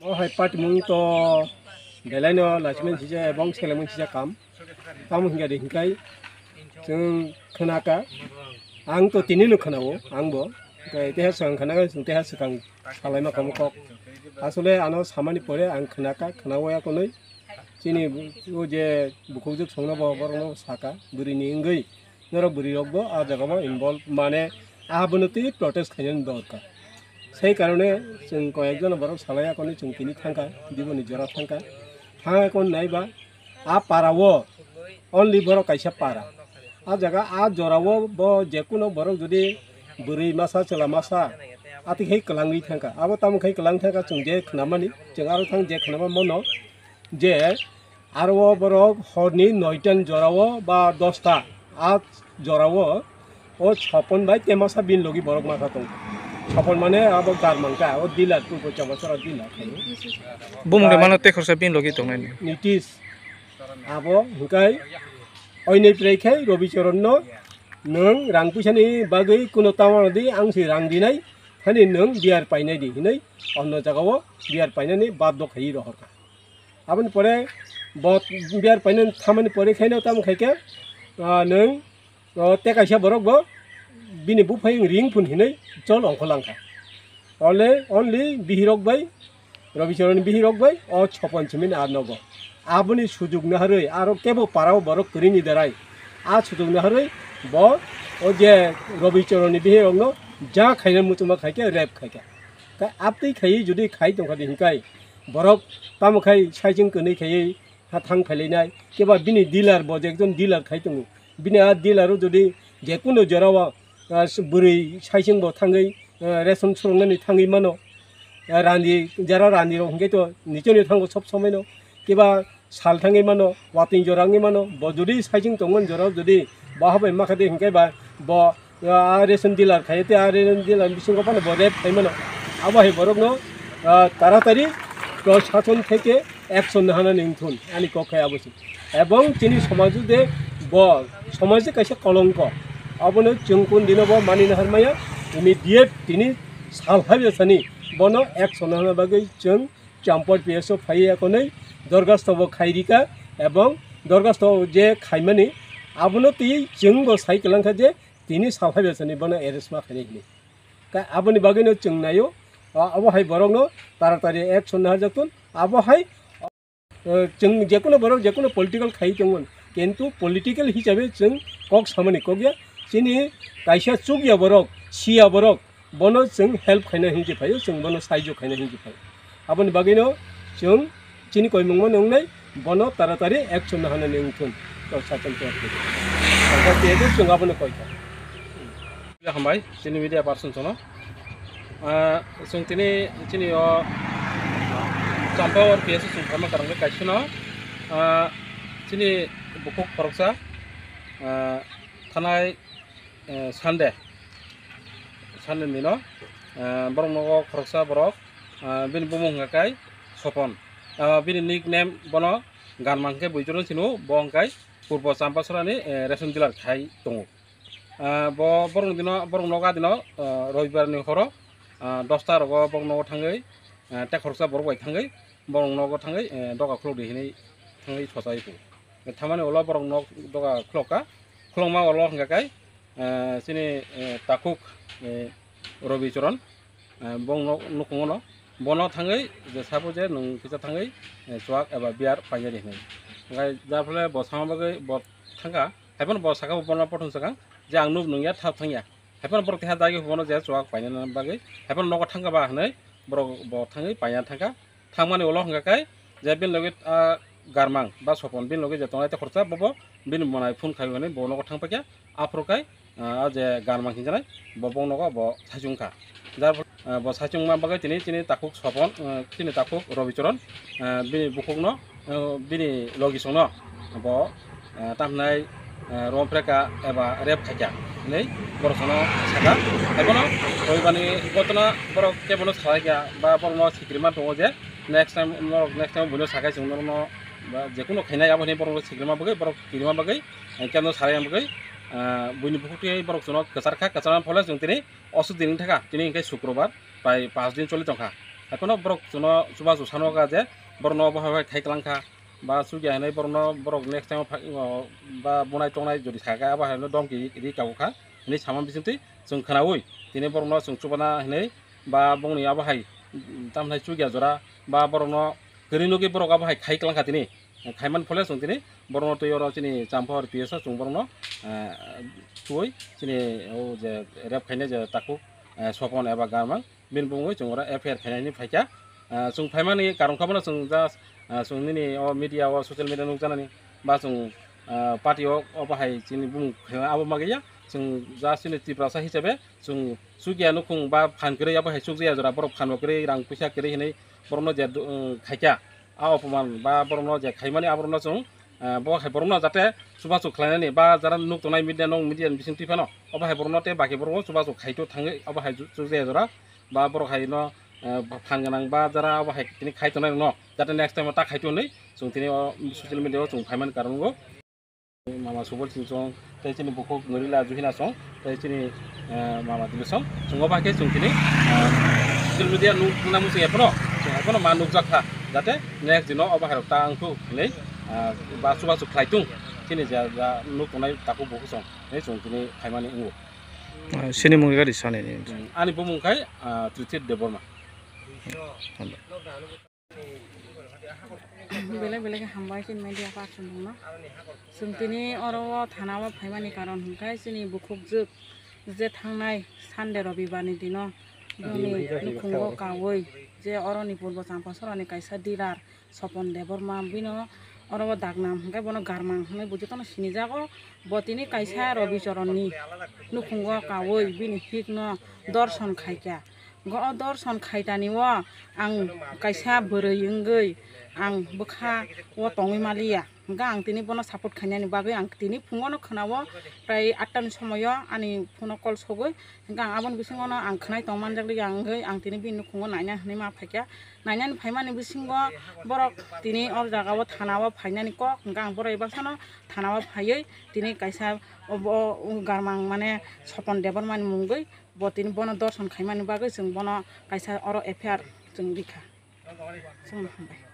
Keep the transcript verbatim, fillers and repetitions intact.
O hai party mung to belai no lachimani sija ebong selemani sija kam. Tamo hingka de hingkai chwng khwnaka. Ang to tini no khwnao, ang bo. Hingkai teha swkang khwnaka, chwng teha swkang salaima kamo kok. Asole ano samani pore ang khwnaka, khwnaoya konwi. Chini o je bukhukjwk songno bo borokno saka, bwrwini wngwi. Norok bwrwi rok bo ah jaga o involve mane abono twi protest khainani dorkar. Sei karone chwng koyek jon borok salai akoni chwng tini thangkha, diboni jora thangkha. Thang akon naiba ah para o only borok kaisa para. Ah jaga ah jora o bo jekuno borok jodi bwrwi masa chwla masa ati khai kwlangwi thangkha. Abo tamo khai kwlang thangkha chwng je khnamani, chwng aro thang je khnama mono. Je aro o borok horni noita ni jora o ba dosta a jora o, o Sopon bai Temasa bini logi borok masa tong. Sopon mane abo Garmang ka, o dealer, Purbo Champachara dealer. Bumung de mano te khorsa bini logi tongnai ni. Nitish. Abo hingkai oinai prai khai Robi Charan no nwng rang puisa ni bagwi kuno tama di, ang si rang dinai, hani nwng beer painai di hinui onno jaga o beer painani baddo khai rohor kha. Aboni pore bo beer painani thamani pore khaino tamo khaikhe, ah, nwng, oh, tei kaisa borok bo bini buphai wng ring phun hinui chol ongkho langkha. Only, only bihirok bai, Robi Charan ni bihirok bai o Sopon simi ni a nogo. Aboni sujuk naharwi aro kebo parao borok kwrwini darai. A sujuk naharwi bo o je Robi Charan ni bihirokno ja khaina muchungma khaikhe rape khaikha. Khe abtwi khaiwi jodi khai tongkha di hinkai borok tamo khai saichung kwnwi khaiwi ha thang phailainai, keba bini dealer bo je ekjon dealer khai tongo, bini a dealer o jodi jekunu jora o, ah, bwrwi saichung bo thangwi, ah, ration swrwngnani thangwi mano, ah, rani jara rani rok hinkhe to nichoni thango sob somoi no, keba sal thangwi mano, watwi jora wngwi mano, bo jodi saichung tongmani jora o jodi bo habai makha de hinkhe ba bo ah, ration dealer khai, tei ah, ration dealer bisingo phano bo rape khai mano. Abo hai borokno, ah, taratari proshashon theke action nahanani wngthun, ani kok khai abo se. Ebong chini somajo de bo, somajo kaisa kolongko. Abono chwng kun dino bo mani nahar maya, immediate tini sal hai sani bono action nahana bagwi chwng Champar P S o phaiya konwi dorgasto bo khairika, ebong dorgasto je khaimani abono twi chwng bo sai kwlangkha je tini sal hai bwsani bono arrest ma khainai hinwi. Ka aboni bagwino chwng naio, a-, abo hai borokno taratari action naharjaktun, abo hai, eh, chwng jekuno borok jekuno political khai tongmani, kintu political hisabe chwng kok samani kok ya, chini kaisa chukya borok, siya borok, bono chwng help khaina hinwi phaio, chwng bono saijo khaina hinwi phaio. Aboni bagwino chwng chini koimungmano wngnai, bono taratari action nahanani wngthun, kok satung kok. Kok tiyadi chwng abono koikha. Hambai, chini media person sono. Ah, chwng tini, chini o Champawar P S o chwng phaima karang kaisano, ah, chini bukhuk khoroksa, ah, thanai, eh, Sunday, Sunday dino, eh, borok nogo khoroksa borok, eh, bini bumung hwnkha kai Sopon. Eh, bini nickname bono Ganma hwnkhe buitorno sino, bo hwnkhe Purbo Champachorani, eh, ration dealer khai tongo. Eh, bo borok dino, borok nogo adino, eh, Robibar ni horo, eh, dosta rogo borok nogo thangwi, eh, tei khoroksa borok bai thangwi, borok nogo thangwi, eh, doga khulokdi hinwi thangwi sochai tongo. Thamani ulo borok nok doga khulokha. Khulokma ulo hwnkha khe, eh, chini, eh, takhuk, eh, Robi Choron, eh, bong nok nukhungo no. Bono thangwi je sabo je nwng kisa thangwi, eh, chuak eba beer painani hinwi. Hwnkhe jar phole bo sama bagwi bo thangkha. Haiphano bo saka bo bono pothong swkang je ang nuk nungya thap thangya. Haiphano borok keha dagi bono je chuak painani bagwi. Haiphano nogo thangkha ba hinwi borok bo thangwi paina thangkha. Thangmani ulo hwnkha khe je bini logi, ah, Garmang ba Sopon bini logi je tongnai tei khoroksa bobo bini monai phone khai hwnwi bo nogo thang paikha. Aphuru khe, ah, je Garmang hinjanai bo bong nogo bo saichung kha. Jar phol-, ah, bo saichung ma bagwi tini chini takhuk Sopon, ah, chini takhuk Robi Choron, ah, bini bukhukno, ah, bini logi songno bo, ah, tamhinai, ah, romphre kha eba rape khaikha hinwi borok sono sakha. Haiphano Robibarni gotona borok kebono salaikha ba borokno sikrima tongo je next time norok next time buino sakhai chwng norokno ba jekunu khainai abo hinwi borokno sikrima bagwi borok kirima bagwi, eh, kebono salaina bagwi, ah, buini bukhuk twi borok sono kwchar kha, kwcharma phole chwng tini osuk din wng thangkha, tini hwnkhe Sukrobar, prai panch din choli tongkha. Haiphano borok chwngno chubachu sanoka je borokno obo hai khai kwlangkha, ba chukya hinwi borokno borok next time o phai-, o, ba bunai tongnai jodi sakha abo haino domki ri kabukha hinwi sama bisingtwi chwng khwnaui tini borokno chwng chubana hinwi ba bongni abo hai tamhinai chukya jora ba borokno kwrwi nugwi borok abo hai khai kwlangkha tini. Khaimani phole chwng tini borokno twi oro chini Champahor P S o chwng borokno, eh, twi chini o je rep khainai je takhuk, eh, Sopon eba Garmang bini bumungwi chwng oro F I R khainani phaikha. Eh, chwng phaimani karon kha bono chwng just, eh, chwng nini o media o social media nukjaknani ba chwng, eh, party o obo hai chini bumung khaina abo magiya chwng just chini Tiprasa hisabe chwng chukya nukhung ba phan kwrwi abo hai chukjaya jora borok phan bo kwrwi rang puisa kwrwi hinwi borokno je, eh, khaikha. A opoman ba borokno je khaimani aborokno chwng, eh, bo hai borokno jate chubachu khlainani ba jara nuk tongnai media nong media ni bising twi phano obo hai borokno tei baki borokno chubachu khaito thangwi obo hai chu-, chukjaya jora ba borok hai no, eh, phan gwnang ba jara obo hai tini khai tongnai rokno jate next time o ta khaito hinwi chwng tini o social media o chwng phaimani karon wngo. Mama Subol Singh song, tei chini bukhuk Nurila Juhina song, tei chini, eh, Mama Dili song. Chwng obo hai khe chwng tini, eh, social media nuk-, nukna muchung ephano, chwng ephano ma nukjak kha, jate next dino obo hai rok ta wngthok hinwi, eh, ba chubachu khlai tung, chini ja, ja nuk tongnai takhuk bukhuk song, hinwi chwng tini phaimani wngo. Ah, chini mung gari sani ni. Hmm, ani bumung khai, ah, Tritit Debbarma. Hambai. Belai belai khe hambai chini media person rokno. Chwng tini oro o thana o phaimani karon hwnkhe chini bukhukjwk je thangnai Sunday Robibar ni dino bini nukhungo kaui je oroni purbo Champasora ni kaisa dealer Sopon Debbarma bino oro o Dagnam hwnkhe bono Garmang hwnwi bo jotono sinijago. Bo tini kaisa Robi Choron ni nukhungo kaui bini hik no dorson khaikha. Go o dorson khaitani o ang kaisa bwrwi wngwi ang bwkha o tongwi maliya. Hwnkhe ang tini bono support khainani bagwi ang tini phungo no khwnao, prai atta ni somoio ani phone o call sogwi. Hwnkhe ang aboni bisingo no ang khwnai tong manjak liya wngwi ang tini bini nukhungo naina hinwi ma phaikha. Nainani phaimani bisingo borok tini o jaga o thana o phainani kok, hwnkhe ang borok bai baksano thana o phaiwi tini kaisa obo Garmang mane Sopon Debbarma ni mungwi. Bo tini bono dorson khaimani bagwi chwng bono kaisa oro F I R chwng rikha. Chwng hambai.